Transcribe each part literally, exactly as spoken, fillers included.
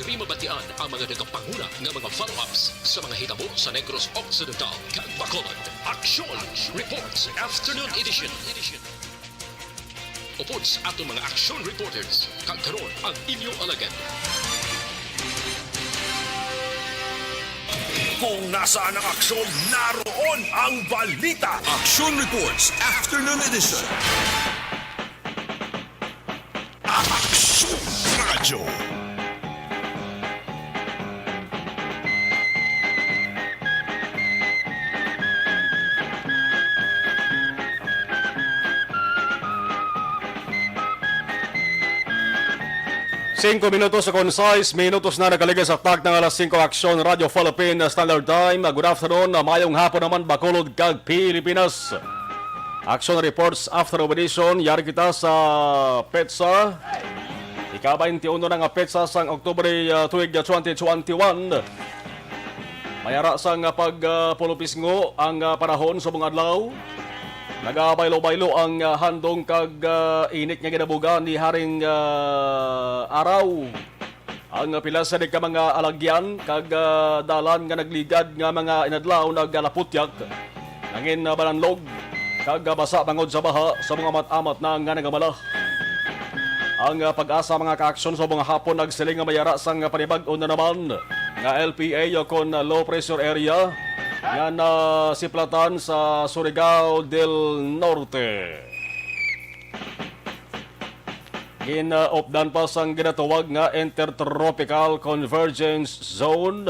Diri mabatian ang mga nagapanguna nga mga follow-ups sa mga hitabo sa Negros Occidental kag Bacolod. Aksyon Reports Afternoon Edition. Upod sa aton mga action reporters, kag karon ang inyo alagad. Kung nasaan ang aksyon, naroon ang balita. Action Reports Afternoon Edition. Aksyon Radyo. Singko minutos sa kon sais minutos na nakaligid sa takna nga alas singko. Aksyon Radyo Philippine Standard Time. Good afternoon, mayong hapon naman, Bacolod kag Pilipinas. Action Reports After Edition, yari kita sa petsa. Ika-twenty-one na nga petsa sang Oktubre, ah, tuig, ah, twenty twenty-one. May ara sang, ah, pag, ah, pulupisngo ang, ah, panahon subong adlaw. Nagabaylo-baylo ang, ah, handong kag, ah, init nga ginabuga ni haring, ah, araw. Ang pila sa ka mga alagyan kag, ah, dalan nga nagligad nga mga inadlaw nagalaputyag, nangin, ah, balanlog kag, ah, basa bangod sa baha sa mga amat-amat na nga nagamala. Ang, ah, PAGASA, mga kaaksyon, sa mga hapon nagsiling nga may ara sang panibag-o na naman nga L P A o kon low pressure area nga nasiplatan sa Surigao del Norte. Gin-updan pa sang ginatawag nga Intertropical Convergence Zone,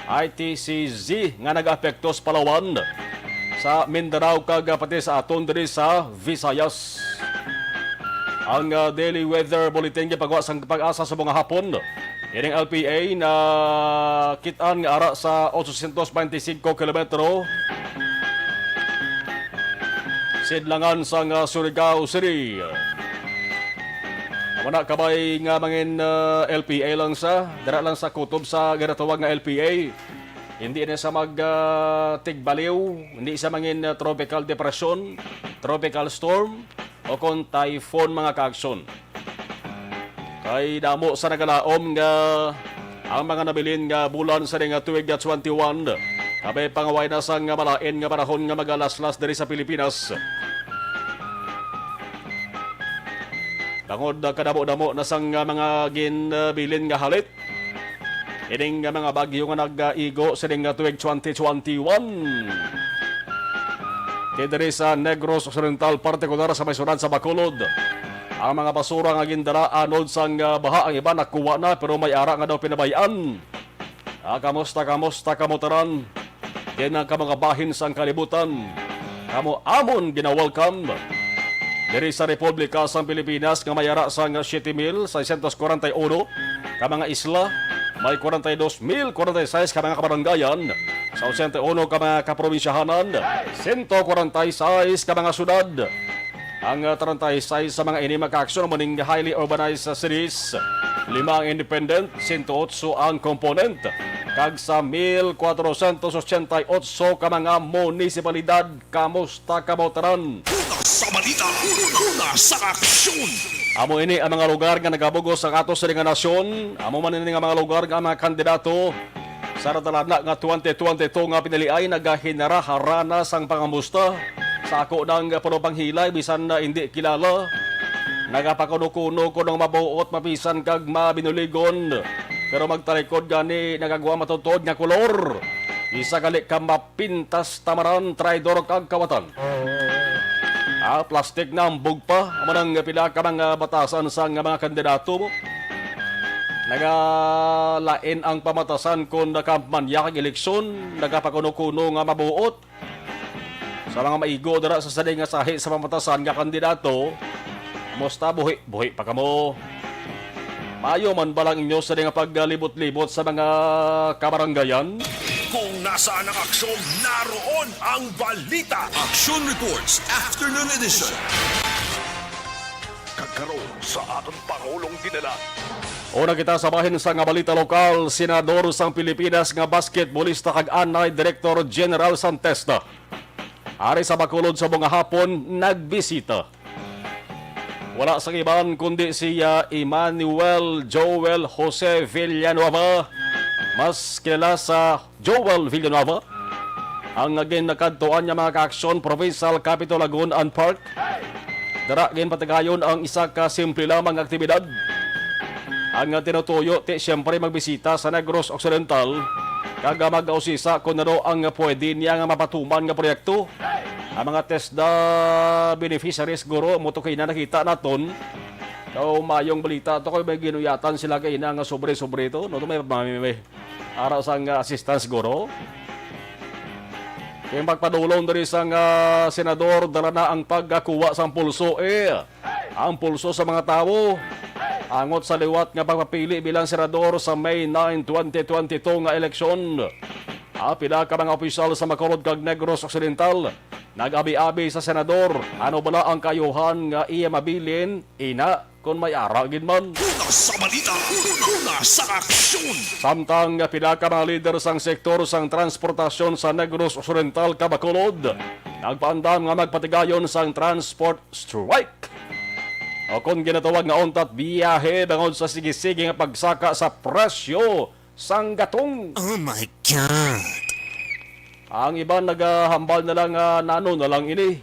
I T C Z, nga nagaapekto sa Palawan, sa Mindanao, kag pati sa aton diri sa Visayas. Ang, ah, daily weather bulletin gipagawa sang PAGASA sa mga hapon. Ining L P A nakit-an nga ara sa otso sientos beintisinko kilometro sidlangan sang, ah, Surigao City. Amo na, kabay nga mangin, ah, L P A lang sa, dira lang sa kutob sa ginatawag nga L P A. Hindi na sa mag, ah, tigbaliw, hindi sa mangin, ah, tropical depression, tropical storm, o kon typhoon, mga kaaksyon. Kay damo sa nagalaom nga ang mga nabilin nga bulan sa nga tuig nga twenty-one, kabay pangaway na sang malain nga panahon nga magalaslas diri sa Pilipinas. Bangod kadamo-damo na sang mga ginbilin nga halit, ining nga mga bagyo nga nag-igo sining nga tuig twenty twenty-one. Kay diri sa Negros Occidental, partikular sa may syudad sa Bacolod, ang mga basura nga gindala anod sang, ah, baha, ang iba nakuha na, pero may ara nga daw pinabay-an. Ah, kamusta, kamusta kamo tanan? Diin ang kamo nga bahin sang kalibutan, kamo amon gina-welcome. Diri sa Republika sang Pilipinas nga may ara sang siyete mil seiscientos kwarenta y uno ka mga isla, may kwarenta y dos mil kwarenta y seis ka mga kabaranggayan, sa ochenta y uno ka mga kaprobinsyahanan, sento kwarenta y seis ka mga syudad. Ang, ah, treinta y seis sa mga ini, mga kaaksyon, amo ning highly urbanized, ah, cities. Lima ang independent, sento otso ang component, kag sa mil kwatrocientos ochenta y otso ka mga munisipalidad. Kamusta kamo tanan? Una sa balita, una sa aksyon. Amo ini ang mga lugar nga nagabugos sa ato sini nga nasyon. Amo man ini nga mga lugar nga ang mga kandidato sa natalana nga twenty twenty-two nga piniliay nagahinara-harana sang pangamusta sa ako nang puno panghilay, bisan na indi kilala. Nagapakuno-kuno kuno nga mabuot, mapisan kag mabinuligon, pero magtalikod gani nagagwa matuod nga kolor. Isa gali ka mapintas tamaran, traidor kag kawatan. Ah, plastic na ang bugpa. Amo nang pila ka mga batasan sang mga kandidato. Nagalain ang pamatasan kon nakampanya kag eleksyon, nagapakuno-kuno nga mabuot. Sa mga maigo dira sa sini nga sahi sa pamatasan nga kandidato, musta, buhi, buhi pa kamo? Maayo man ba lang inyo sini nga paglibot-libot sa mga kabaranggayan? Kung nasaan ang aksyon, naroon ang balita. Action Reports, Afternoon Edition. Kag karon sa aton Pangulong Dinala. Una kita sa bahin sa nga balita lokal, senador sang Pilipinas nga basketbolista kag anay, Director General Santesta, ari sa Bacolod sa mga hapon nagbisita. Wala sang iban kundi si, ah, Emmanuel Joel Jose Villanueva, mas kilala sa Joel Villanueva, ang ginakadtuan niya mga ka-aksyon, Provincial Capitol Lagoon and Park. Dara ginpatigayon ang isa ka simple lamang nga aktibidad. Ang, ah, tinutuyo, ti siyempre magbisita sa Negros Occidental, kag, ah, mag-ausisa kung ano ang pwede niya nga mapatuman nga proyekto. Ang mga TESDA beneficiaries, guro, mo to kay na nakita naton. Daw mayong balita to kay may ginuyatan sila kay na nga sobre-sobre to, no? To may, may, may, may ara sang, ah, assistance, guro. Kay magpadulong diri sang, ah, senador, dala na ang pagkakuha sang pulso, eh. Ang pulso sa mga tawo. Angot sa liwat nga pagpapili bilang senador sa May nine, twenty twenty-two nga eleksyon. Ah, pila ka mga opisyal sa Bacolod kag Negros Occidental nag-abi-abi sa senador, ano bala ang kaayuhan nga iya mabilin, ina, kon may ara gid man. Una sa balita, una sa aksyon. Samtang pila ka mga lider sang sektor sang transportasyon sa Negros Occidental kag Bacolod nagpaandam nga magpatigayon sang transport strike, o kon ginatawag nga untat biyahe, bangod sa sige-sige nga pagsaka sa presyo sang gatong. Oh my God! Ang iban nagahambal na lang nga nano na lang ini.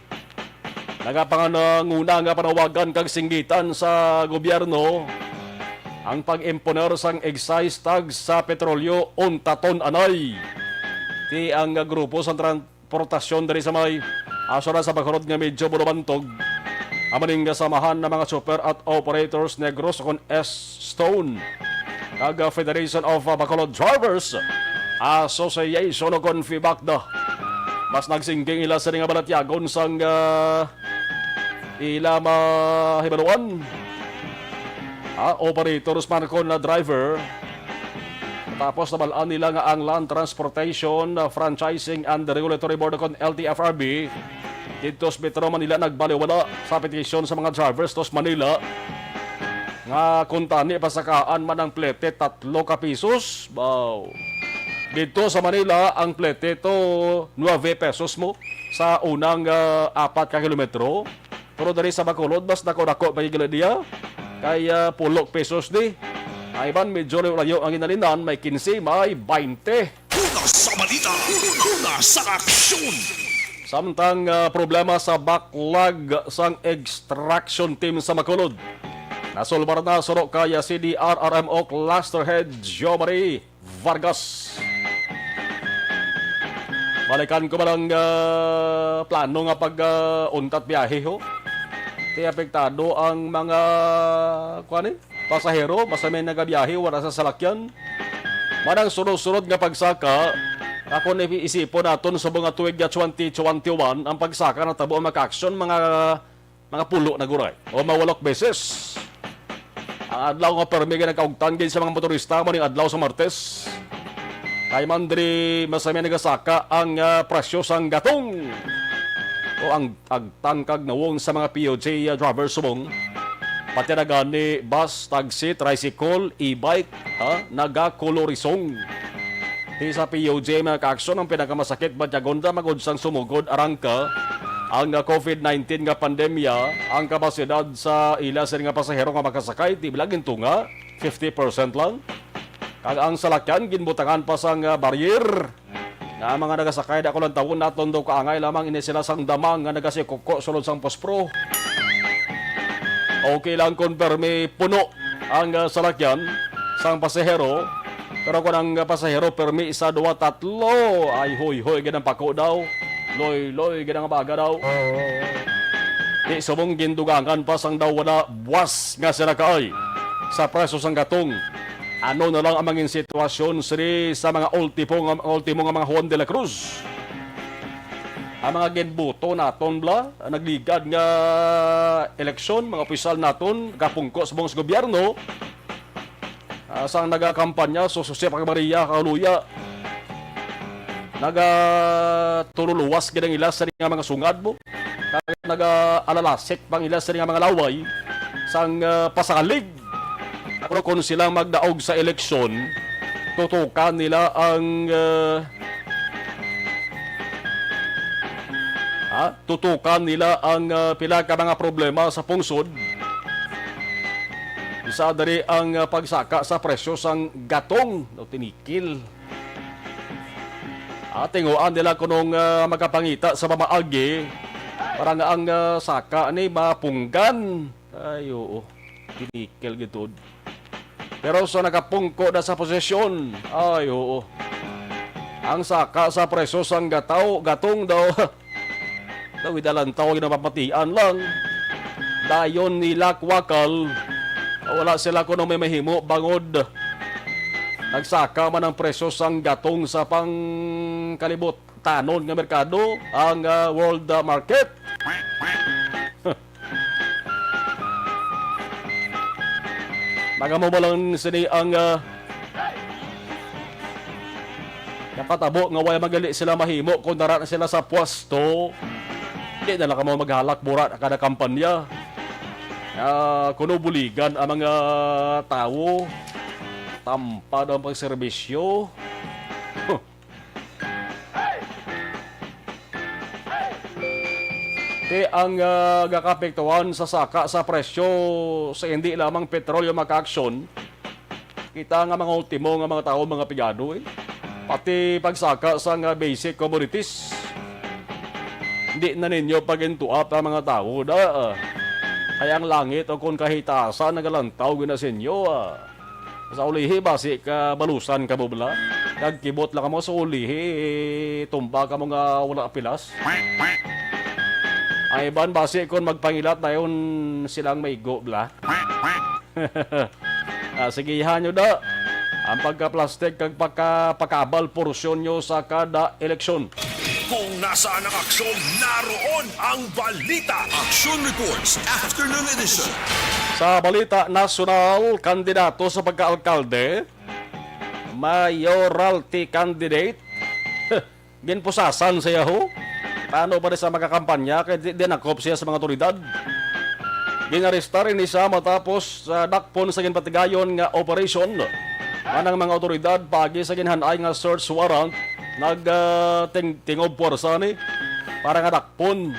Nagapanganguna nga panawagan kag singgitan sa gobyerno ang pag-imponer sang excise tax sa petrolyo untaton anay. Ti ang grupo sa transportasyon diri sa may asura sa Bacolod nga medyo bulubantog. Amo ning samahan ng mga super at operators Negros kon S Stone, kag, ah, Federation of, ah, Bacolod Drivers Association o kon FEBACDA. Mas nagsingking ila sa nga balatyagon sang, ah, ila mahibaluan. Ah, operators man kon na driver. Tapos nabal-an nila nga ang Land Transportation, ah, Franchising and Regulatory Board o kon L T F R B didto sa Metro Manila nagbaliwala sa petisyon sa mga drivers to sa Manila nga kuntani pasakaan man ang plete tatlo ka pesos. Baw. Didto sa Manila, ang plete to nuebe pesos mo sa unang, ah, apat ka kilometro. Pero diri sa Bacolod, mas dako-dako pa yung gila niya. Kay, ah, pulok pesos di. Ay ban, medyo layo ang inalinan, may quince, may bainte. Una sa balita, una sa aksyon. Samtang, ah, problema sa backlog sang extraction team sa Bacolod, nasulbar na suro kay C D R R M O Cluster Head Jomari Vargas. Balikan ko ba lang, ah, plano nga pag, ah, untat biyahe, ho? Ti apektado ang mga, kuwan, eh, pasahero, basta may nagabiyahe, wala sa salakyan. Manang sunod-sunod nga pagsaka, ako ni isipon naton sa mga tuig nga twenty twenty-one, ang pagsaka natabo ang mga aksyon, mga, mga pulo na guray, o mawalok beses. Ang adlaw nga permi nga nagkaugtan gid sa mga motorista, mo ning adlaw sa Martes. Kay man diri, masami nagasaka ang, ah, presyo sang gatong o ang agtan kag nawong sa mga P U J, ah, driver subong. Pati na gani bus, taxi, tricycle, e-bike, ha, nagakolorisong. Di sa P U J, mga kaaksyon, ang pinakamasakit batyagon ta magod sang sumugod arangka ang, ah, covid nineteen nga pandemya, ang kapasidad sa ila sini nga pasahero nga makasakay, di ba lang gintunga fifty percent lang. Kag ang salakyan ginbutangan pa sang, ah, barrier. Nga ang mga nagasakay, dako lang tawon naton daw kaangay lamang ini sila sang damang nga nagasikuko sulod sang pospro. Okay lang kon permi puno ang, ah, salakyan sang pasahero, pero kon ang, ah, pasahero permi isa, duwa, tatlo, ay hoy-hoy gid ang pako daw. Loy-loy gid ang baga daw. Di subong gindugangan pa sang daw wala buwas nga sila kaay sa presyo sang gatong. Ano na lang ang mangin sitwasyon sini sa mga ultimo nga, ultimo nga mga Juan de la Cruz? Ang mga ginboto naton bala, nagligad nga eleksyon, mga opisyal naton, kapungko sa buong gobyerno, ah, sang nagakampanya, so Jose Maria Kaluya, nagatululuwas gid ang ila sa nga mga sungad mo. Kag nagaalalasik pang ila sa nga mga laway sang, ah, pasalig. Pero kung sila magdaog sa eleksyon, tutukan nila ang, ah, ha? Tutukan nila ang, ah, pila ka mga problema sa pungsod. Sa diri ang, ah, pagsaka sa presyo sang gatong, no, tinikil. Ah, tinguan nila kunong, ah, makapangita sa pamaagi para nga ang, ah, saka ni mapunggan. Ay, oo. Tinikil gid tuod. Pero sa nakapungko na sa posisyon, ay, oo. Ang saka sa presyo sang gataw, gatong daw, daw idalantaw ang napapatian lang. Dayon nila kwakal, wala sila kuno may mahimo bangod nagsaka man ang presyo sang gatong sa pangkalibot tanon nga merkado ang, ah, world, ah, market. Nagamo ba lang sini ang, ah, nakatabo nga way magali sila mahimo kung dara na sila sa pwesto? Di na lang kamo maghalak bura kada kampanya. Ah, kuno buligan ang mga tawo, tampad ang pagserbisyo. Huh. Ti ang, ah, gakapektuhan sa saka sa presyo sa hindi lamang petrolyo makaaksyon, kita nga mga ultimo nga mga tawo, mga pigado, eh. Pati pagsaka sa nga basic commodities, hindi na ninyo pagintuap ang mga tawo, da, ah. Kaya ang langit o kung kahitasan nagalantaw gina sa inyo, ah. Sa ulihi, basi ka balusan kamo bala. Kag kibot lang kamo sa ulihi, tumba kamo nga wala pilas. Ang iban, basi kon magpangilat dayon silang maigo bala. Ah, sige, iha nyo da. Ang pagka-plastic kag pagka-, pakabal porsyon nyo sa kada eleksyon. Kung nasaan ang aksyon, naroon ang balita. Action Reports, Afternoon Edition. Sa balita nasyonal, kandidato sa pagkaalkalde, mayoralty candidate, ginpusasan sa Yahoo. Paano pa rin sa makakampanya kay di, di nakop siya sa mga otoridad? Ginarestar ini siya matapos sa dakpon sa ginpatigayon nga operasyon. Anang mga otoridad, pagi sa ginhanay nga search warrant, nag, ah, ting-, tingob puwersa ni para nga dakpon,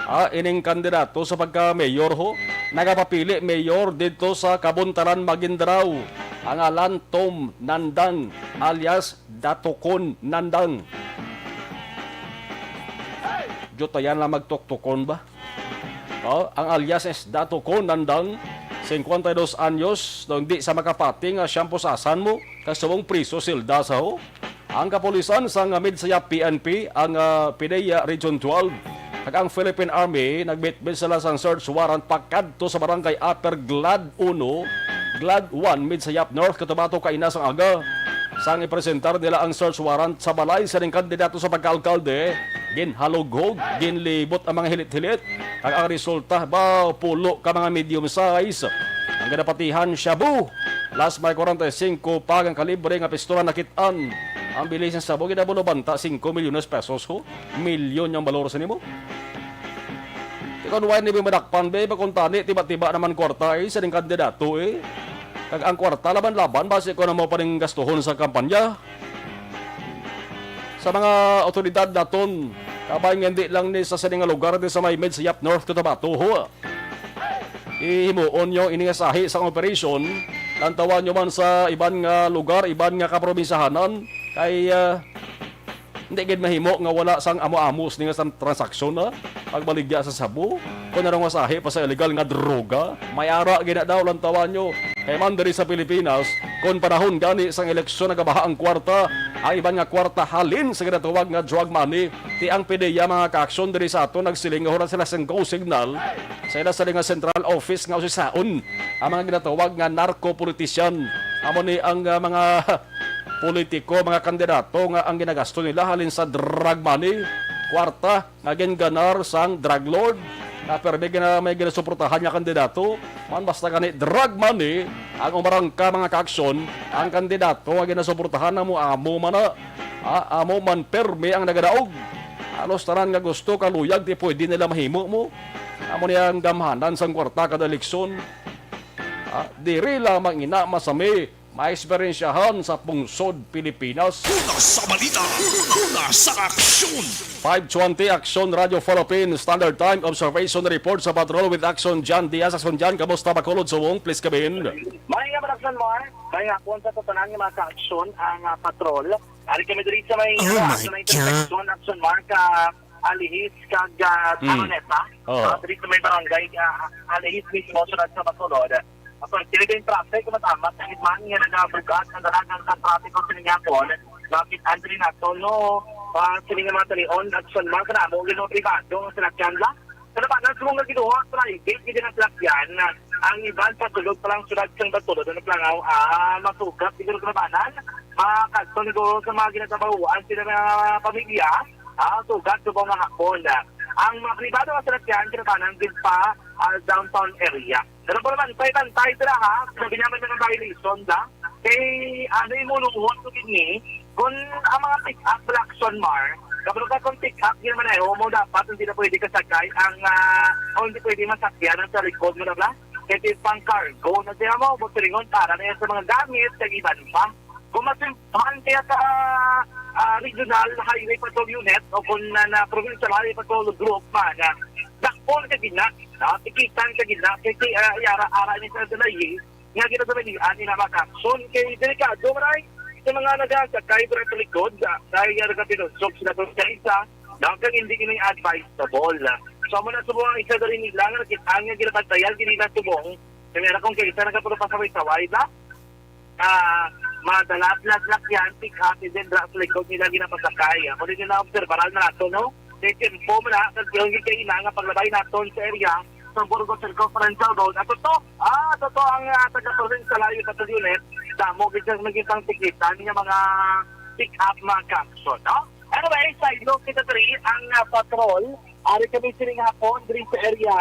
ah, ining kandidato sa pagka-mayor ho. Nagapapili mayor dito sa Kabuntalan, Maguindanao, ang alan Tom Nandang alias Datokon Nandang. Jutayan lang magtuktukon ba? Oh, ang alias is Dato Con Nandang, singkwenta y dos anyos, daw hindi sa makapati nga siyang pusasan mo, kag subong priso silda sa ho. Ang kapulisan sang Midsayap P N P, ang, ah, PDEA Region twelve, kag ang Philippine Army nagbitbit sila sang search warrant pakadto sa barangay Upper Glad uno, Glad one, Midsayap, North Cotabato, kaina sang aga. Sang ipresentar nila ang search warrant sa balay sa ning kandidato sa pagkaalkalde, ginhalughog, ginlibot ang mga hilit-hilit. Kag ang resulta, ba, pulo ka mga medium size. Ang ginapatihan, shabu. Plus may kwarenta y singko pa ang kalibre nga pistola nakit-an. Ang bili sa shabu, ginabulo banta singko milyones pesos, ho. Milyon ang balor sa nimo. Di kon wala ni madakpan, be, pagkuntani, tiba-tiba naman kwarta, eh, sa ning kandidato, eh. Kag ang kwarta, laban-laban, basi ko na mo pa ning gastuhon sa kampanya. Sa mga otoridad naton, kabay nga hindi lang ni sa sini nga lugar di sa may Midsayap, North Cotabato, ho. Ihimuon nyo ini nga sahi sang operasyon, lantawan nyo man sa iban nga lugar, iban nga kaprobinsyahanan, kay, ah, hindi gid mahimo nga wala sang amo-amo sini nga sang transaksyon, ah, pagbaligya sa shabu, kung ano nga sahi pa sa illegal nga droga. May ara gina daw, lantawan nyo. Kay man diri sa Pilipinas, kung panahon gani sang eleksyon nagabaha ang kwarta, ang iban nga kwarta halin sa ginatawag nga drug money. Ti ang PDEA, mga kaaksyon, diri sa ato nagsiling nga wala sila sing go signal sa ila sa nga central office nga usisaon ang mga ginatawag nga narco-politician. Amo ni ang, ah, mga politiko, mga kandidato nga ang ginagasto nila halin sa drug money, kwarta nga ginganar sang drug lord, nga permi gina-, may ginasuportahan nga kandidato. Man, basta gani drug money ang umarangka, mga kaaksyon, ang kandidato nga ginasuportahan amo-amo man na, ah, amo man permi ang nagadaog. Halos tanan nga gusto kaluyag ti pwede nila mahimo mo. Amo ni ang gamhanan sang kwarta kada eleksyon. Ah, diri lamang ina masami Maesperensyahon sa pungsod Pilipinas. Una sa balita, una sa aksyon. Five twenty, Aksyon Radio Philippines Standard Time observation report sa patrol with Aksyon Jan Diaz. Aksyon Jan, kamusta Bacolod, Subo? Please come in. May nga Aksyon Mar, may nga hapon sa tanan nga mga ka-aksyon ang ah, patrol. Ari kami diri sa may Oh ah, my sa may intersection Aksyon Mar ka Alihis kag ah, Mm. Araneta. Oh. Ah, diri sa may barangay ah, Alihis mismo, syudad sa Bacolod. Ang pagtili din traffic, matamat ang man nga nagabugat ang dalagan sa traffic sa Singapon. Bakit Andre nato, no? Ah, sini nga mga talion, Aksyon Mar, kanamo, gino pribado ang sinakyan la. Sa labanan, subong nga giduha, private, hindi na sinakyan. Ang iban, pasulod pa lang, syudad sa Bacolod, ang naglangaw, ah, masugat, siguro sa labanan. Makadto, siguro, sa mga ginatabahuan, sila nga pamilya, ah, sugat, subong nga hapon. Ang mga pribado nga sinakyan, kinatanan, gid pa, ah, downtown area. Pero pa naman, pay bantay sila ha. Sabi naman mga violation da. Kay ano yung mulunghon ko din ni, kung ang mga pick-up, Black Sun Mar, kapag ka kung pick-up yun man ay, mo dapat hindi na pwede kasakay ang, ah, o hindi pwede masakyan ang sa likod mo na ba? Kasi pang cargo na siya mo, busilingon para na yan sa mga gamit, sa iban pa. Kung masimpan kaya sa ah, regional highway patrol unit o kung na, na provincial highway patrol group man, ah, dakpon ka gina, no? Tikitan ka gina, kasi uh, yara-ara ni sa dalayi, nga ginagamalian ni na makakson kay delikado maray sa mga nagasakay dira sa likod, ah, kay uh, nagapinunsog sila kung sa isa, no? Kang hindi ini advisable. So, amo na sa mga isa dali nila nga nakita nga ginabantayan, hindi na subong, kaya kung kaisa nagapuro pa sa way-saway ba? Ah, madalas na sila yan, pick up, and then dra sa likod nila ginapasakay. Amo din na obserbaran nato, no? Kay tempo mo na, kasi yung kay ina nga paglabay naton sa area sa Burgos Circumferential Road. At to, ah, to, to ang uh, taga-provincial highway patrol unit, damo gid ang naging pangtikitan nga mga pick up, mga ka-aksyon, no? Anyway, sa Ilog kita diri ang uh, patrol, ari kami sining hapon diri sa area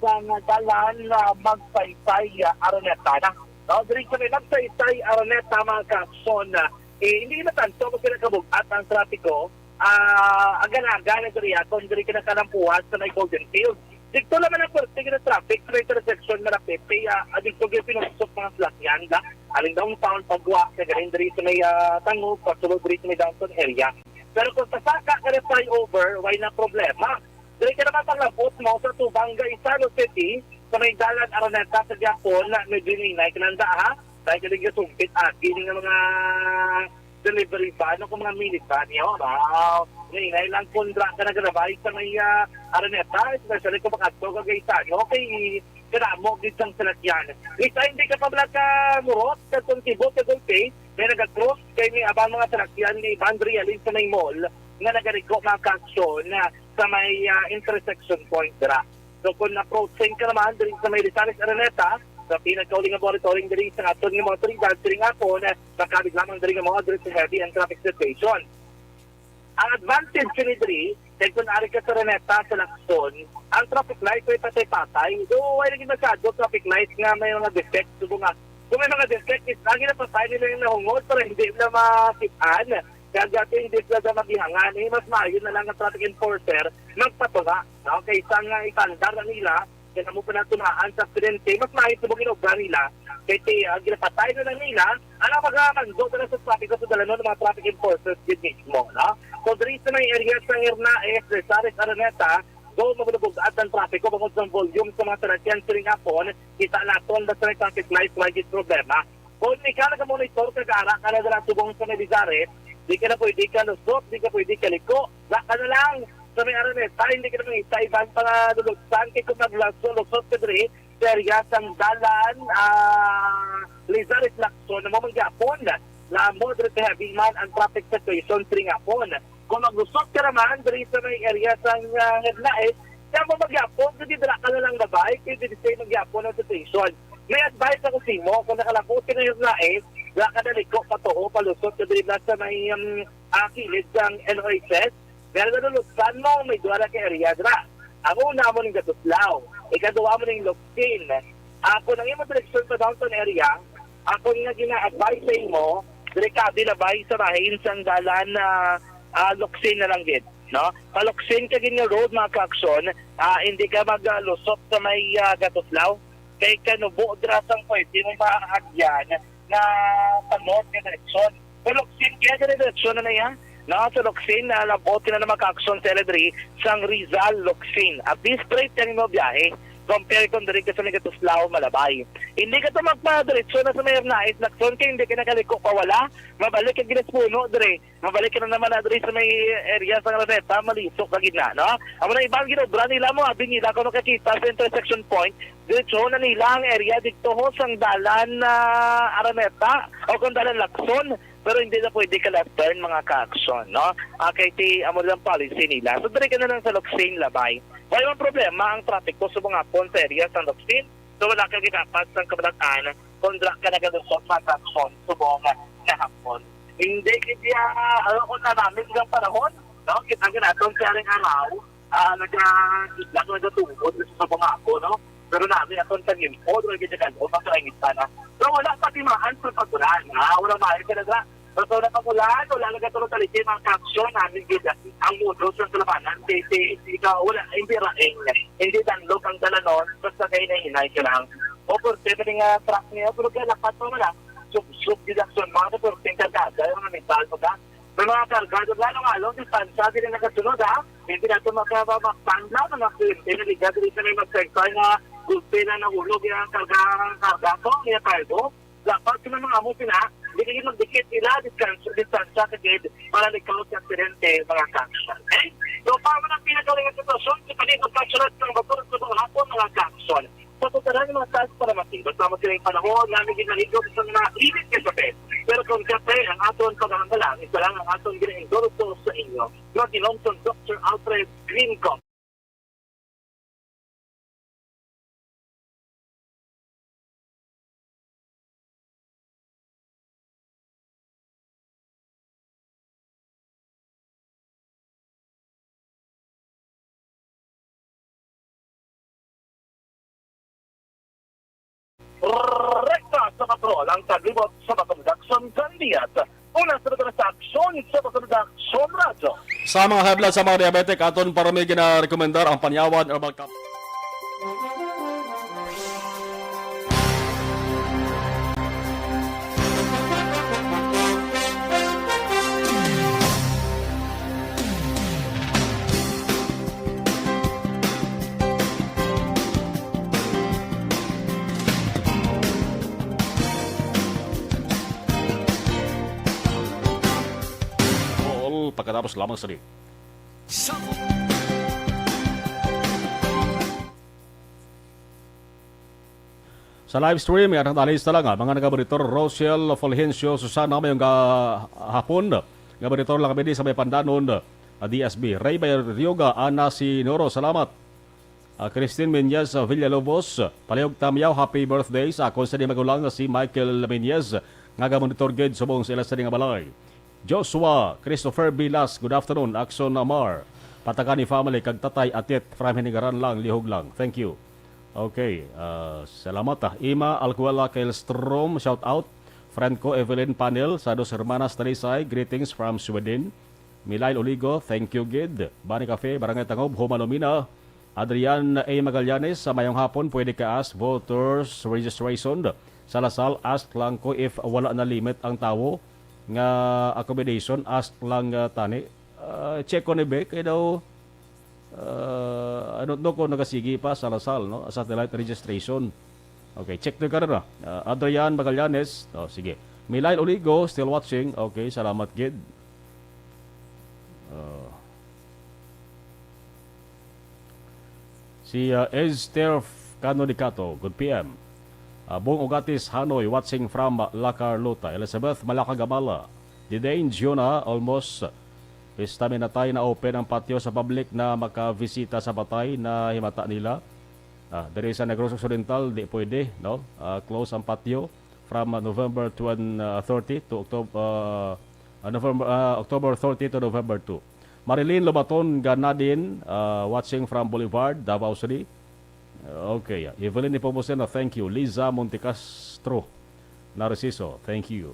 sa dalan uh, Magsaysay, uh, Araneta. No, diri kami Magsaysay, Araneta, mga ka-aksyon, uh, eh, hindi na tanto kasi nagkabugat ang trapiko. Ah, aga-aga na diri aton diri ka nakalampuan sa may Golden Field. Dito naman ang pwerte ka traffic sa may intersection na napipi, ah, dito yung pinusok mga salakyan, da. Aling downtown, pagwa, sa galing diri sa may ah, Tangug, pasulod diri sa may downtown area. Pero kung sasaka ka na flyover, why na problema? Diri ka naman paglabot mo sa Tubanga, Isalo City, sa may dalan Araneta sa Japon, na medyo ninay ka nanda, ha? Dahil ka nagkasumpit, agi nga mga delivery van o kung mga minivan, yun. Wow. Ngayon lang kung dra ka nagrabay sa may ah, Araneta, especially kung makadto ka kay Sano, kay kanamo gid sang salakyan. Isa hindi ka pa bala ka murot, ka kung tibot, ka gulpi, may nag-cross kay may abang mga salakyan ni Van Realin sa may mall nga nagariko mga kaksyon na sa may ah, intersection point dira. So kung approaching ka naman diri sa may Rizales Araneta, sa pinagkauling nga monitoring diri sa aton nga mga otoridad diri nga hapon, makabig lamang diri nga mga address heavy ang traffic situation. Ang advantage sini diri, kay kung ari ka sa Araneta sa Lacson, ang traffic light may patay-patay. Do wala lagi masyado traffic light nga may mga defect, subong nga kung may mga defect is lagi na patay nila yung nahungod para hindi na makitaan. Kaya dati hindi sila sa magihangan, eh, mas maayo na lang ang traffic enforcer magpatuga, no? Kaysa nga itandar na nila kaya mo pa natumaan sa aksidente, mas maayo subong inobra nila. Kay ti uh, ginapatay na lang nila ang mga mando na sa traffic sa dalanon ng mga traffic enforcers din mismo, no? So diri sa may area sa Hernaes, Rizales Araneta, do mabulubog at ang traffic ko bangod sa volume sa mga tarakyan siring hapon, kita naton basta may traffic light, why this problema? Kung ikaw nagamonitor, kag-ara ka na dala subong sa may Rizales, di ka na pwede ka lusot, di ka pwede ka liko. Wa ka na lang sa may Araneta, hindi ka na mangita iban pa nga lulutsan. Kay kung maglaso-lusot ka diri, sa area sang dalan, ah, Lizares Lacson, na mo mangyapon. Lamo diri sa heavy man ang traffic situation siring hapon. Kung maglusot ka naman diri sa may area sang uh, Hernaes, kaya mo magyapon, hindi dira ka na lang babay, kaya diri sa magyapon ang situation. May advice ako sa imo, kung nakalabot ka na Hernaes, dira ka na liko, patuo, palusot ka diri na sa may um, uh, kilid sang N O H S, pero nalulutsan mo, may duha na ka area dira. Ang una mo ning Gatuslaw, ikaduha mo ning Locsin. Ako nang imo direksyon sa downtown area, ako nga gina-advise sa imo, direkado na bay sa bahin sang dalan na uh, Locsin na lang gid, no? Paluksin ka gid nga road, mga ka-aksyon, ah, hindi ka maglusot sa may ah, Gatuslaw. Kay kanubo dira sang pwede mo maagyan, nga panot nga direksyon. Sa Locsin, kaya gani direksyon na na iya. No, sa Locsin, na labot na na makaaksyon sa diri sang Rizal, Locsin. At least straight yan mo biyahe. Compare kung diri ka sa may Katuslao, Malabay. Hindi ka to magpadiretso na sa may Arnaiz, Lacson, kaya hindi ka nakaliko pa wala. Mabalik ka ginas puno diri. Mabalik ka na naman na diri sa may area sa Araneta, malisok ka gid na, no? Amo na ibang ginobra nila mo, abi nila kung nakakita sa intersection point, diretso na nila ang area dito ho sang dalan na Araneta o kung dalan Lacson, pero hindi na pwede ka left turn, mga ka-aksyon, no? Ah, kay ti, amo lang policy nila. So, diri ka na lang sa Locsin, Labay. Wala mang problema ang trapiko subong hapon sa area sa Locsin. So, wala ka ginapas ng kabalatan kung dira ka nagalusot, mga ka-aksyon, subong nga hapon. Hindi, hindi, ah, ano, kung namin ilang panahon, no? Kita nga naton sa aring araw, ah, naga-, nagatungod sa mga ako, no? Pero nami aton sa Gimpo, wala gid ka, o, makainit na. So, wala pa timaan sa pag-ulan, ha? Wala maayo ka na dira. So, so, wala pag-ulan, wala nagatulo taliki, mga ka-aksyon, nami gid ang mudo sa kalabanan, kay, kay, ikaw, wala, hindi raing, hindi danlog ang dalanon, basta kay nahinay ka lang. O, por seven nga truck niya, pero kaya lapat pa man, ah. Sub-, subdivision, mga ka-aksyon, kargada, yung mga metal, mga, may mga kargado, lalong-lalong, distansya, dili nagasunod, ha? Hindi nato makapamaktan lang ang mga kliyente nga liga diri sa may magsaysay nga gulpi na nahulog ang karga, karga ko, niya cargo. Dapat sa mga amo sila, hindi kayo magdikit nila, distansya, distansya, kagid, para likaw sa aksidente, mga ka-aksyon. Okay? So, para man ang pinakaling sitwasyon, sa panig magkasulat ng bato sa mga hapon, mga ka-aksyon. Sa pagkaraan ng mga taas para mating, basta mo silang panahon, namin ginaligo sa mga init nga kape. Pero kung kape ang aton pag-aambalang, isa lang ang aton ginaindulto sa inyo. Mag-inom sa Doctor Alfred Green Coffee. Rekta sa patrol ang taglibot sa Batong Jackson Gandhias. Una sa Batong sa Aksyon sa Batong Aksyon Radyo. Sa mga high blood, sa mga diabetic, aton para may ginarekomendar ang Panyawan Herbal Capsule. All pagkatapos lamang sa di. Sa live stream, yan ang nalista lang, ah, mga nagamonitor, Rosel Fulgencio, Susana, mayong ga-, hapon. Gamonitor lang kami di sa may Pandanon, ah, D S B. Ray Barrioga, Ana Sinoro, salamat. Ah, Christine Menyes, ah, Villalobos, palihog tamyaw, happy birthday sa akon sa di magulang nga si Michael Menyes, nga gamonitor gid subong sa ila sa di nga balay. Joshua Christopher Bilas, good afternoon. Aksyon Amar, Patagani family kag Tatay Atit from Hinigaran lang, lihog lang. Thank you. Okay, ah, salamat, ah. Ima Alcuela Kelstrom, shout out. Friend ko, Evelyn Panel, sa Dos Hermanas, Talisay, greetings from Sweden. Milail Oligo, thank you gid. Bani Cafe, Barangay Tangob, Homa Lumina. Adrian A. Magallanes, sa mayong hapon, pwede ka ask voters registration. Sa Lasal, ask lang ko if wala na limit ang tawo nga accommodation, ask lang, ah, tani. Ah, check ko ni Be, kay daw, ah, I don't know kung nagasigi pa sa Lasal, no? Satellite registration. Okay, check na ka na. Ah, Adrian Magallanes. Oh, sige. Milail Oligo, still watching. Okay, salamat gid. Oh. Si, ah, Esther Cano Dicato, good P M. Ah, Bong Ugatis Hanoy, watching from La Carlota. Elizabeth Malaka Gamala, Didain Giona, almost. Pista minatay na open ang patio sa public na makabisita sa patay na himata nila. Ah, diri sa Negros Occidental, di pwede, no? Ah, close ang patio from, ah, November twenty, ah, thirty to October, ah, ah, November, ah, October thirty to November two. Marilyn Lobaton Ganadin, ah, watching from Boulevard, Davao City. Okay, Evelyn Nepomuceno, thank you. Liza Montecastro Narciso, thank you.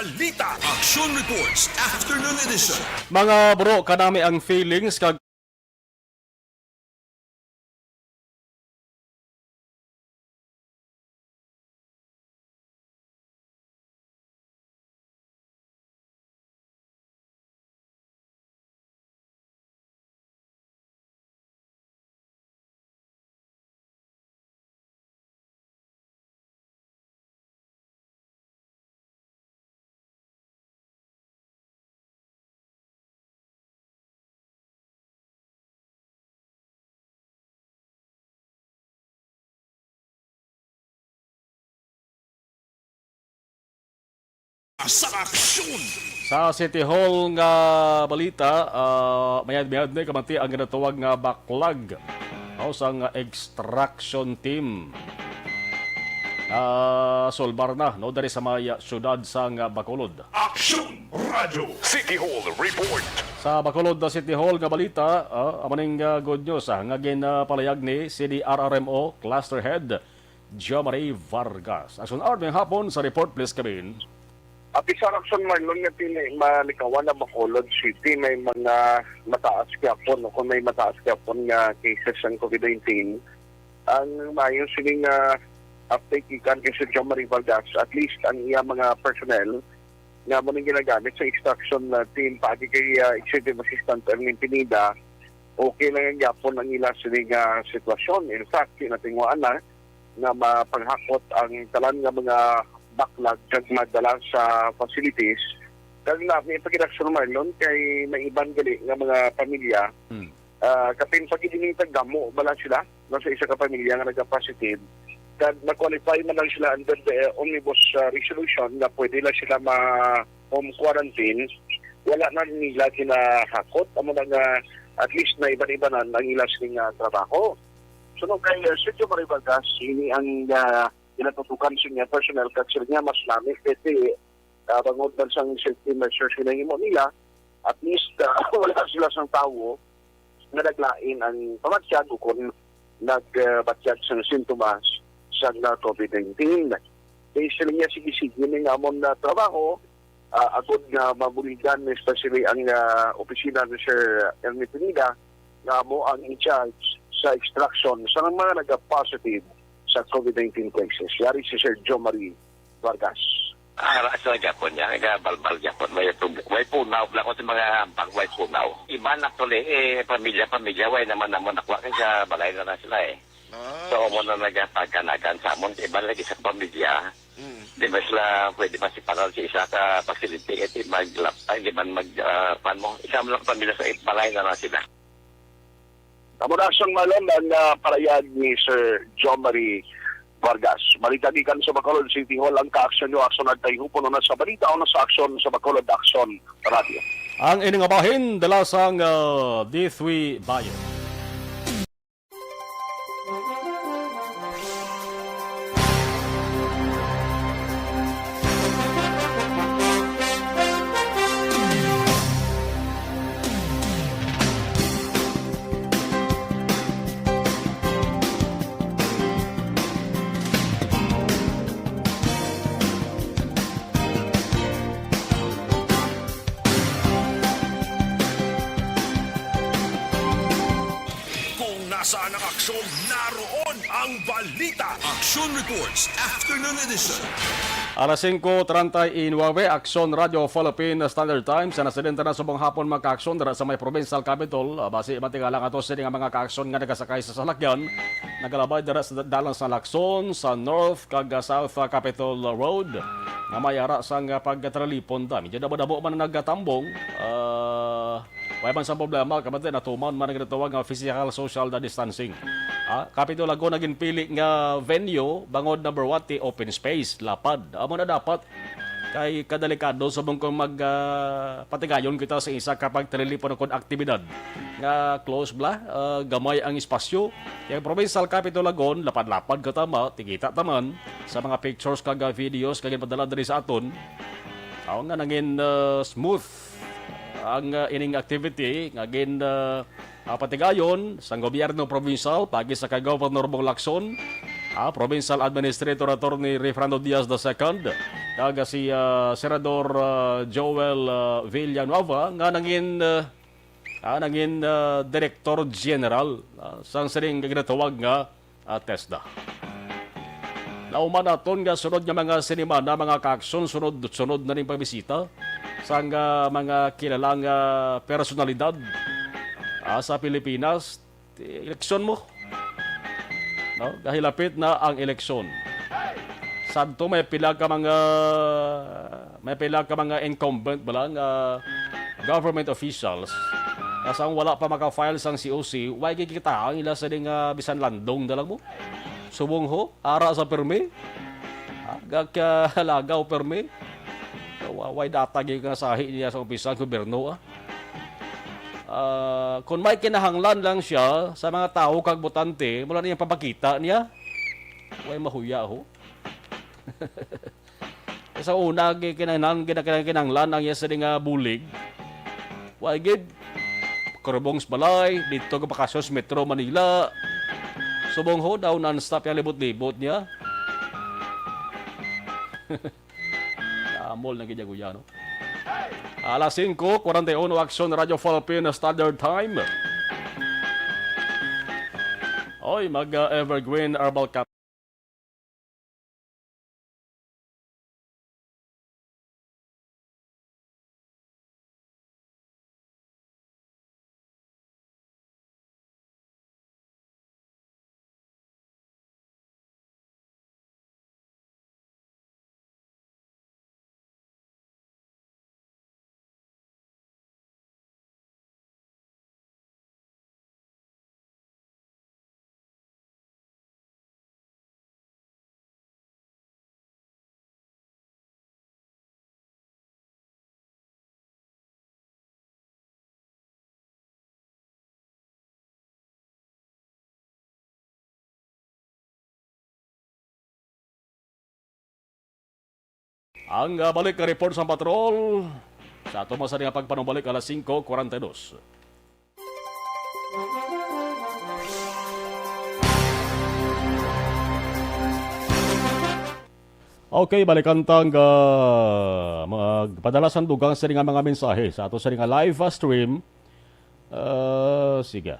Balita. Action Reports, Afternoon Edition. Mga bro, kanami ang feelings kag Sa aksyon. Sa City Hall nga balita, ah, mayad-mayad ni kamati ang ginatawag nga backlog, no, sang extraction team. Ah, sulbar na, no, diri sa may, ah, siyudad sang, ah, Bacolod. Aksyon Radyo. City Hall Report. Sa Bacolod na City Hall nga balita, ah, amo ning, ah, good news, ah, nga ginpalayag ni C D R R M O Cluster Head Jomari Vargas. Action Hour, mayong hapon sa report, please, Kevin. Apisar, Action Marlon, nga tini malikawan na Bacolod City, may mga mataas gyapon, o kung may mataas gyapon nga cases sang COVID nineteen. Ang maayo sini nga update gikan kay Sir Jomari Vargas, at least ang iya mga personnel nga amo ning ginagamit sa extraction, ah, team paagi kay, ah, Executive Assistant Erwin Pineda, okay lang gyapon ang ila sini nga sitwasyon. In fact, kinatinguhaan na nga mapaghakot ang tanan nga mga backlog kag madala sa facilities. Kag nami pa gid, Action Marlon, kay may iban gali nga mga pamilya, Hmm. ah, kapin pa gid ining taggamo bala sila, no, sa isa ka pamilya nga nagka-positive, kag na-qualify man lang sila under the, eh, omnibus, ah, resolution nga pwede lang sila ma-home quarantine, wala na nila ginahakot. Amo na nga at least na iban-ibanan ang ila sini nga trabaho. Suno kay, uh, Sergio Marie Vargas, ini ang, uh, ginatutukan sa niya personal kag sa niya mas nami kasi, uh, bangod man sang safety measures nga nahimo nila, at least, uh, wala sila sang tawo nga naglain ang pamatyag o kon nagbatyag sang sintomas sang, uh, COVID nineteen. Kay sila niya sige-sige ni nga amon na trabaho, ah, agod nga mabuligan, especially ang, ah, opisina ni Sir Ernie Pineda, nga amo ang in charge sa extraction sa mga nagapositive sa COVID nineteen cases. Yari si Sir Joe Marie Vargas. Ah, ara sila gyapon niya, nga balbal gyapon. May pug-, may punaw lang ko sa mga ambag, may punaw. Iban actually, eh, pamilya-pamilya, way naman naman nakuha kay sa balay na lang sila eh. Ah. So, amo na nagapagkanagan sa amon, iban lagi sa pamilya. Mm. Di ba sila pwede masiparal sa isa ka facility, eh, di maglap-, ay, di man mag, ah, pan mo. Isa mo lang pamilya sa balay na lang sila. Amo na sang malom ang, ah, parayag ni Sir John Marie Vargas. Balita gikan sa Bacolod City Hall, ang kaaksyon nyo, aksyon nagtayhupon na sa balita o na sa aksyon sa Bacolod Aksyon Radio. Ang ini nga bahin, dala sang, ah, D three Bayan. Kung nasaan ang aksyon, naroon ang balita. Action Reports, Afternoon Edition. Alas singko treinta y nueve, Aksyon Radyo Philippine Standard Time. Sa nasidente na subong hapon, mga kaaksyon, dira sa may provincial capital. Ah, basi, matingala nga to sini nga mga kaaksyon nga nagasakay sa salakyan, nagalabay dira sa da-, dalan sa Lacson, sa North kag, ah, South, ah, Capitol Road, nga may ara sang, ah, pagkatralipon da. Medyo damo-damo man ang nagatambong. Ah, Way man sa problema, kabante, natuman man ang ginatawag nga physical social na distancing. Ah, Capitol Lagon ang ginpili nga venue, bangod number one, ti open space, lapad. Amo na dapat. Kay kadelikado subong kung mag, ah, patigayon kita sa isa ka pagtralipon kon aktibidad nga close bala, ah, gamay ang espasyo. Kay provincial Capitol Lagon, lapad-lapad ka tama, tikita taman sa mga pictures kag, ah, videos kag ginpadala diri sa aton. Aw nga nangin, ah, smooth ang, ah, ining activity nga gin, ah, ah, patigayon sang gobyerno provincial paagi sa kay Governor Bong Lacson, ah, Provincial Administrator Attorney Refrando Diaz the second, kag si, ah, Senador, ah, Joel, ah, Villanueva nga nangin, ah, ah, nangin, ah, Director General, ah, sang sining ginatawag nga, ah, TESDA. Nauman naton nga sunod nga mga sinimana, mga kaaksyon, sunod-sunod na ning pagbisita sang, ah, mga kilalang, ah, personalidad, ah, sa Pilipinas. Ti-, eleksyon mo. No? Gahilapit na ang eleksyon. Sadto may pila ka mga, may pila ka mga incumbent bala nga government officials nga sang wala pa maka-file sang C O C, way gid kita ang ila sa di nga bisan landong na lang mo. Subong ho, ara sa permi. Ha? Gagkalagaw permi. Wa-, way data gid nga sahi niya sa opisang gobyerno, ah. Ah, kung may kinahanglan lang siya sa mga tawo kag botante, wala niya papakita niya. Way mahuya ho. Sa una, gi-, kinahanglan, gina-, kinahanglan ang iya sa nga bulig. Wa gid, karubong sa balay, dito ka bakasyon sa Metro Manila. Subong ho, daw non-stop yung libot-libot niya. Amol na gid ya, kuya, no? Alas singko kwarenta y uno, Aksyon Radyo Philippine Standard Time. Oy, mag, uh, Evergreen Herbal Cap. Ang, ah, balik nga report sa patrol sa ato man sa nga pagpanumbalik alas singko kwarenta y dos. Okay, balikan ta ang, ah, magpadala sang dugang sa nga mga mensahe sa ato sa nga live, ah, stream. Ah, sige.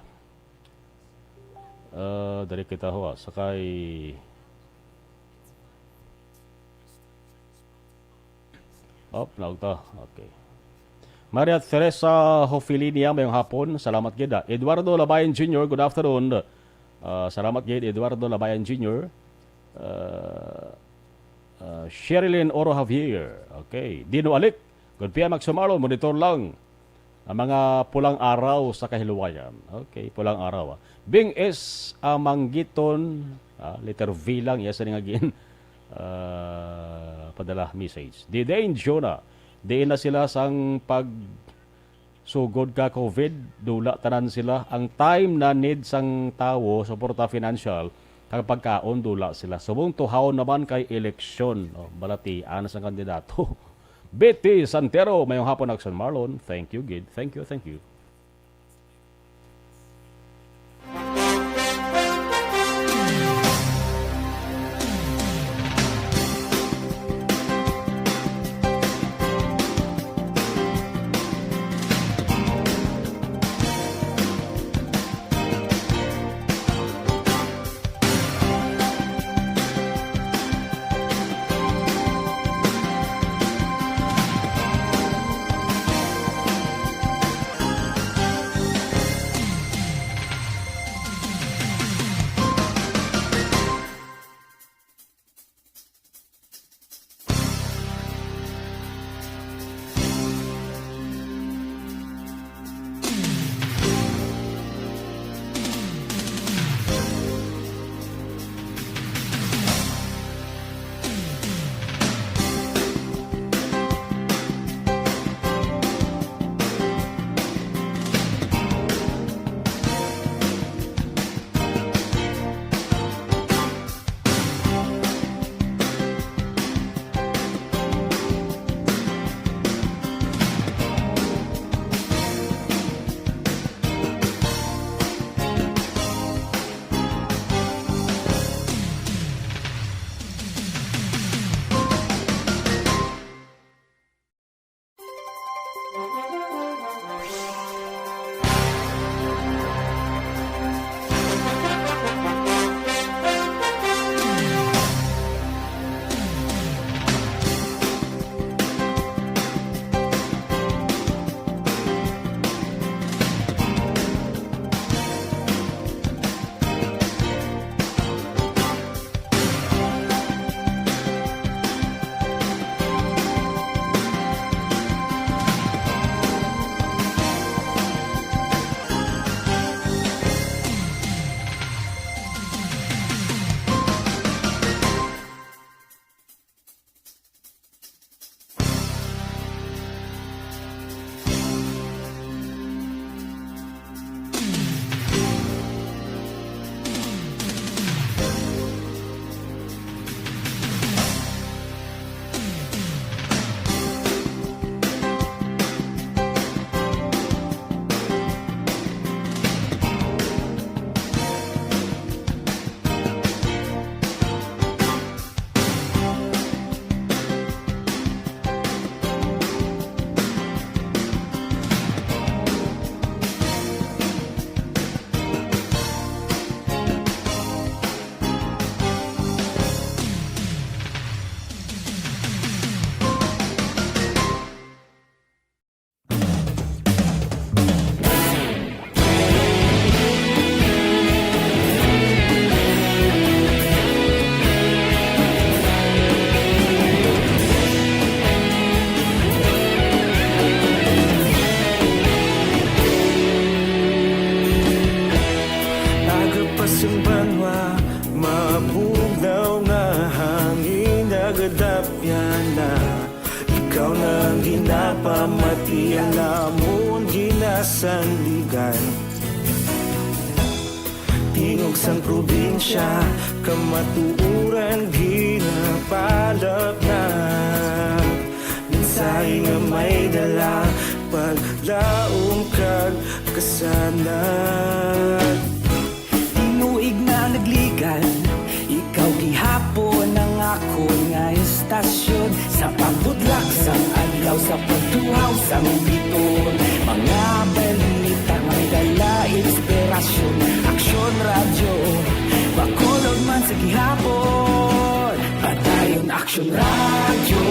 Ah, diri kita ho, ah, sa kay, oh, naog ta. Okay. Maria Teresa Hofilinia, mayong hapon. Salamat gid, ah. Eduardo Labayan Junior, good afternoon. Ah, salamat gid, Eduardo Labayan Junior. Ah, ah, Sherilyn Oro Javier. Okay. Dino Alik, good P M, Aksyon Marlon, monitor lang ang mga pulang araw sa kahiluwayan. Okay, pulang araw, ah. Bing is amanggiton, ah, letter V lang, yes, nga gin, ah, padala message. Didain Jonah, diin na sila sang pag sugod ka covid, dula tanan sila. Ang time na need sang tawo, suporta financial, kag pagkaon, dula sila. Subong tuhaw naman kay eleksyon. Oh, balatian sa kandidato. Betty Santero, mayong hapon, Aksyon Marlon. Thank you, gid. Thank you, thank you. Sandigan. Tingog sang probinsya, kamatuoran ginapalapnag. Mensahe nga may dala, paglaom kag kasanag. Tinuig na nagligan, ikaw gihapon ang akon nga estasyon. Sa pagbutlak sang adlaw, sa pagtuhaw sang biton, mga balita nga may dala inspirasyon. Aksyon Radyo, Bacolod man sa gihapon. Padayon Aksyon Radyo,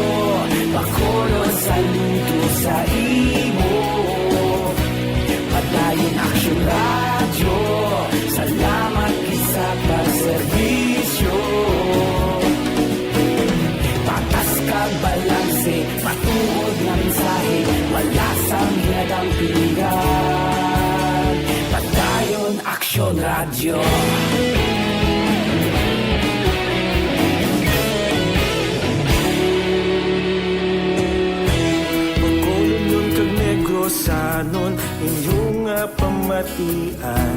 Bacolod, saludo sa imo. Padayon Aksyon Radyo, salamat gid sa pagserbisyo. Patas kag balanse, matuod nga mensahe, wala sang ginadampigan. Padayon Aksyon Radyo. Bacolodnon kag Negrosanon, inyo nga pamatian.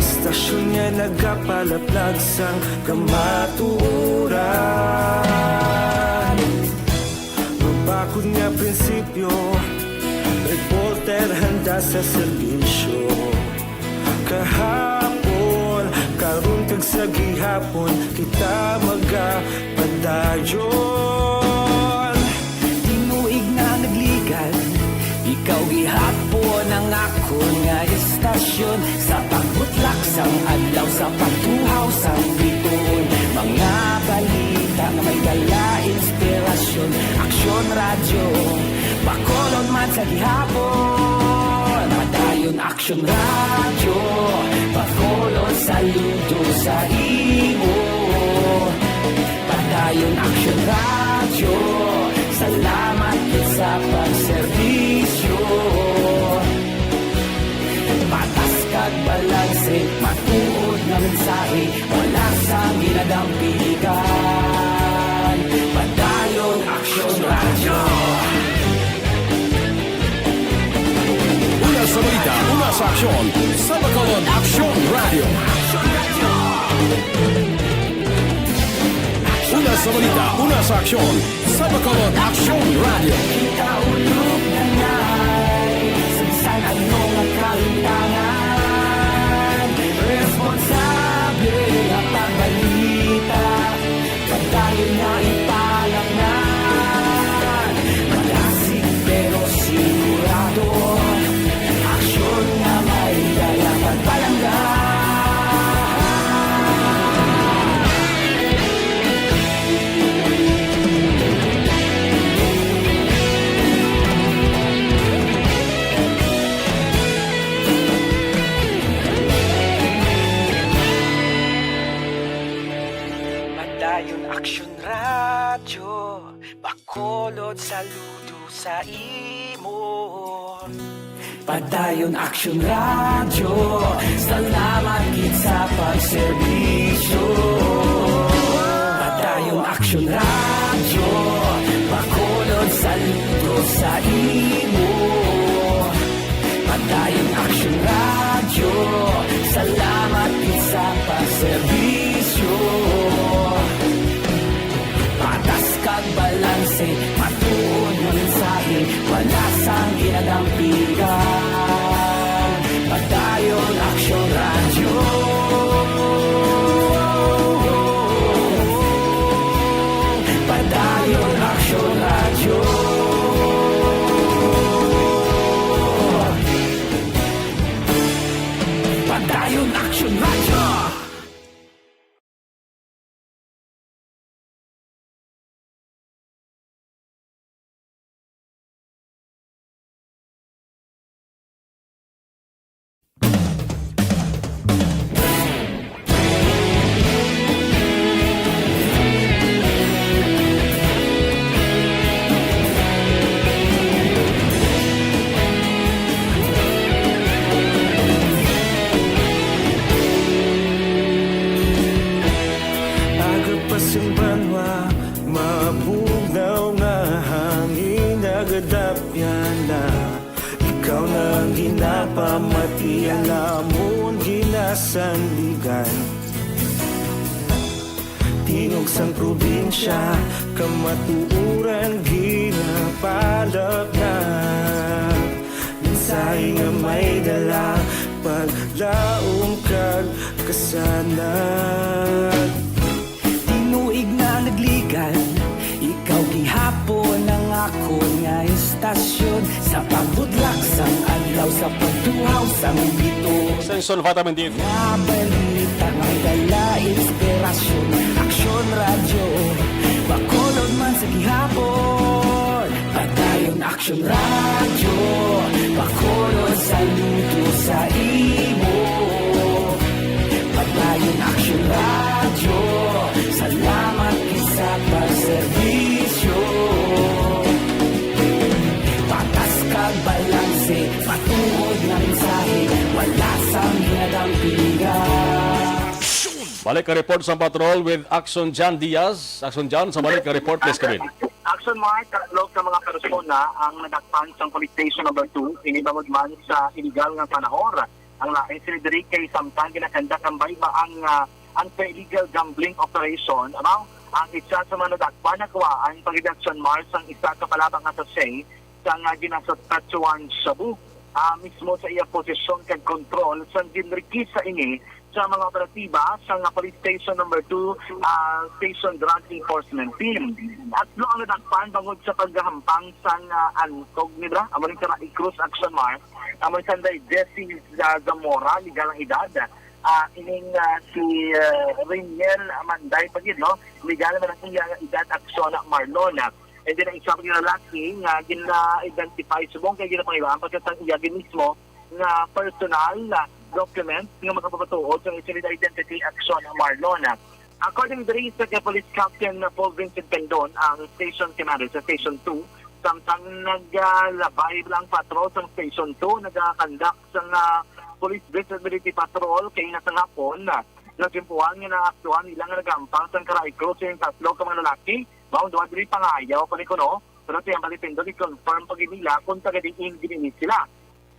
Estasyon nga nagapalaplag sang kamatuoran. Mabakod nga prinsipyo, reporter handa sa serbisyo. Kahapon, karon kag sa gihapon, kita magapadayon. Tinuig na nagligan, ikaw gihapon ang akon nga estasyon. Sa pagbutlak sang adlaw, sa pagtuhaw sang biton, mga balita nga may dala inspirasyon. Aksyon Radyo, Bacolod man sa gihapon. Padayon Aksyon Radyo, Bacolod, saludo sa imo. Padayon Aksyon Radyo, salamat gid sa pagserbisyo. Patas kag balanse, matuod nga mensahe, wala sang ginadampigan. Padayon Aksyon Radyo. Una sa balita, una sa aksyon, sa Bacolod Aksyon Radyo. Una sa balita, una sa aksyon, sa Bacolod Aksyon Radyo. Kita ulog na ngay, sa bisan ano nga kahintangan, responsable nga pagbalita, padayon nga ipalapngan. Malasig pero sigurado, aksyon nga may dala pagpalangga. Padayon Aksyon Radyo, Bacolod, saludo sa imo. Padayon Aksyon Radyo, salamat gid sa pagserbisyo. Padayon Aksyon Radyo, Bacolod, saludo sa imo. Padayon Aksyon Radyo, salamat gid sa pagserbisyo. Patas kag balanse, matuod nga mensahe, wala sang ginadampigan. Padayon Aksyon Radyo. Padayon Aksyon Radyo. Padayon Aksyon Radyo. Tiyalamon ginasandigan, tingog sang probinsya, kamatuoran ginapalapnag. Mensahe nga may dala, paglaom kag kasanag. Tinuig na nagligan, ikaw gihapon ang akon nga istasyon. Sa pagbudlak sang adlaw, sa pagtuhaw sang bito. Extension vitamin D. Nga balita may dala inspirasyon. Aksyon Radyo, Bacolod man sa gihapon. Padayon Aksyon Radyo, Bacolod saludo sa imo. Padayon Aksyon Radyo, salamat gid sa pagserbisyo. Patas kag balanse, matuod nga mensahe, wala sang ginadampingan. Balik ang report sa patrol with Action John Diaz. Action John, sa balik ang report, please come in. Action Mark, tatlo ka mga persona ang nadakpan sa Police Station Number Two, ini bangod man sa illegal nga panahor. Ang lain sila diri kay samtang ginakandak ang bayba ang, ah, ang sa illegal gambling operation. Ano? Ang isa sa mga nadakpan nakuhaan pag Action Mark sang isa ka palabang nga sachet sang, ah, ginasatsuan shabu, ah, mismo sa iya posisyon kag kontrol sang ginrikisa ini sa mga operatiba sang Police Station Number Two, ah, Station Drug Enforcement Team. Tatlo ang nadakpan bangod sa paghahampang sang, ah, antog nila. Amo ni Karai Cruz Action Mark, amo ni Sanday Jesse, ah, Zamora, legal ang edad. Ah, ining, ah, si, ah, Reniel Amanday pa gid, no? Legal naman ang iya edad, Action Marlon. And then, ang isa pa nga lalaki nga gina-identify subong kay ginapangayuan pagkatang iya gid mismo nga personal, ah, document nga makapapatuod sa iyang identity, Action Marlon. According diri sa kay Police Captain Paul Vincent Pendon, ang station commander sa Station Two, samtang nagalabay lang patrol sa Station Two, nagakandak sa nga police visibility patrol kay na sa hapon, nagimpuhan nga naaktuhan nila nga nagahampang sang Karai Cruz ang tatlo ka mga lalaki. Mao duha diri pangayaw pa ni kuno, pero sa iyang balitindog, i-confirm pa gid nila kung taga diin gid ini sila.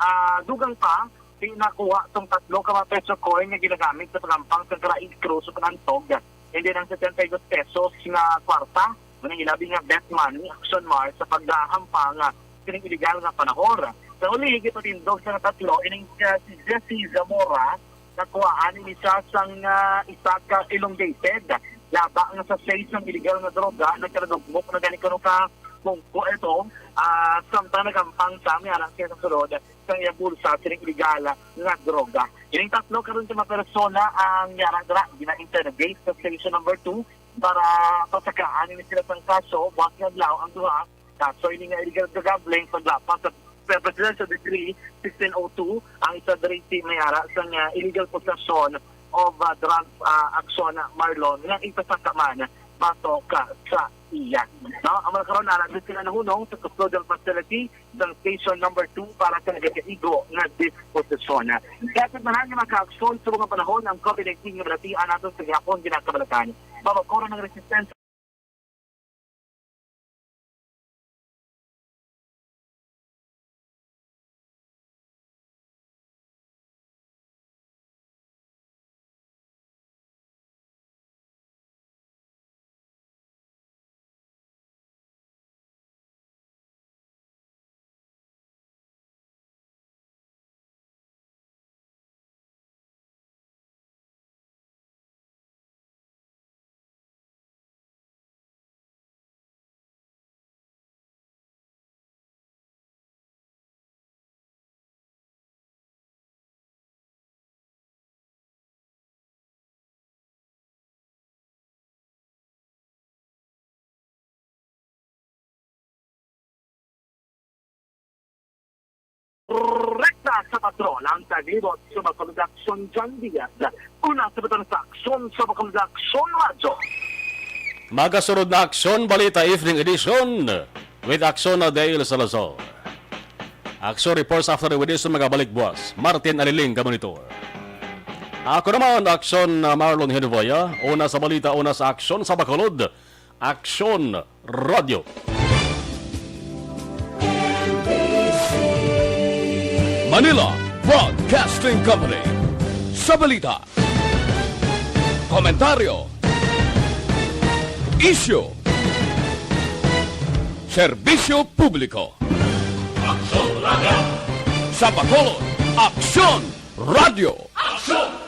Ah, dugang pa, ti-, nakuha tong tatlo ka mga peso coin nga ginagamit sa paghampang sa Karai Cruz sa panantog, and then ang setenta y dos pesos nga kwarta, manang ilabi nga bet money, Action Mark, sa paghahampang, ah, kining illegal nga panahor. Sa uli, gipatindog sa tatlo ining, ah, si Jesse Zamora, nakuhaan ini siya sang, ah, isa ka elongated laba nga sachet sang illegal nga droga. Nagkadugmok na gani kuno ka bungko ito, ah, samtang nagahampang sa may alang siya sa sulod sang iyang bulsa sining illegal nga droga. Ining tatlo karon ka mga persona ang yara dira gina-interrogate sa Station Number Two para pasakaan ini sila sang kaso. Buwas nga adlaw ang duha, kaso ini nga illegal nga gambling, paglapas sa Presidential Decree sixteen oh two, ang isa diri si may ara sang, ah, illegal possession of, ah, drugs, ah, Action Marlon nga ipasaka man batok sa iya. No, ang mga karon ara gid sila nahunong sa custodial facility sang Station Number Two para sa nagakaigo nga disposisyon. Kaya sa tanan nga mga kaaksyon sa mga panahon, ang COVID nineteen nga balatian nato sa gihapon ginakabalatan. Mabakuro ng resistensya. Rekta sa patrol ang taglibot sa Bacolod Aksyon, John Diaz. Una sa butang sa aksyon sa Bacolod Aksyon Radyo. Magasunod na Aksyon Balita Evening Edition with Aksyon na Dale Salazar. Aksyon Reports After the Edition magabalik buwas. Martin Aliling ka monitor. Ako naman, Aksyon na Marlon Henvoya. Una sa balita, una sa aksyon sa Bacolod. Aksyon Radio. Manila, Broad Broadcasting Company. Sa balita, komentaryo, isyu, serbisyo publiko. Aksyon Radio. Sa Bacolod, Aksyon Radio. Aksyon!